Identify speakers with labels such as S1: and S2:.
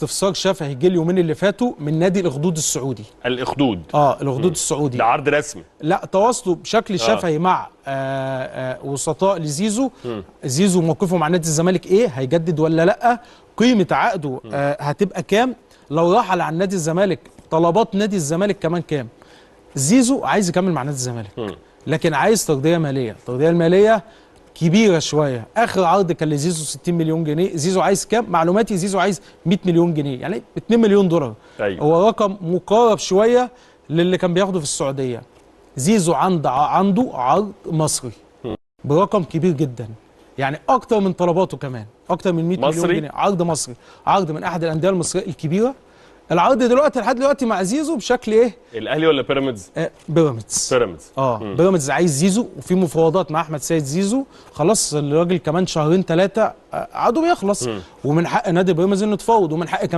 S1: استفسار شفهي جه اليومين اللي فاتوا من نادي الاخدود السعودي.
S2: الاخدود،
S1: الاخدود السعودي
S2: ده عرض رسمي؟
S1: لا، تواصلوا بشكل شفهي مع وسطاء لزيزو. زيزو موقفه مع نادي الزمالك ايه؟ هيجدد ولا لا؟ قيمة عقده هتبقى كام؟ لو رحل عن نادي الزمالك طلبات نادي الزمالك كمان كام؟ زيزو عايز يكمل مع نادي الزمالك، لكن عايز تغطيه ماليه، التغطية المالية كبيرة شوية. اخر عرض كان لزيزو 60 مليون جنيه، زيزو عايز كام؟ معلوماتي زيزو عايز 100 مليون جنيه، يعني 2 مليون دولار.
S2: أيوة.
S1: هو رقم مقارب شوية للي كان بياخده في السعودية. زيزو عنده عرض مصري برقم كبير جدا، يعني اكتر من طلباته كمان، اكتر من 100 مليون جنيه. عرض مصري، عرض من احد الاندية المصرية الكبيرة. العرض دلوقتي لحد دلوقتي مع زيزو بشكل ايه؟
S2: الاهلي ولا بيراميدز؟
S1: بيراميدز.
S2: بيراميدز.
S1: بيراميدز عايز زيزو، وفي مفاوضات مع احمد سيد زيزو. خلاص الراجل كمان شهرين ثلاثة عقده بيخلص، ومن حق نادي بيراميدز انه يتفاوض، ومن حق كمان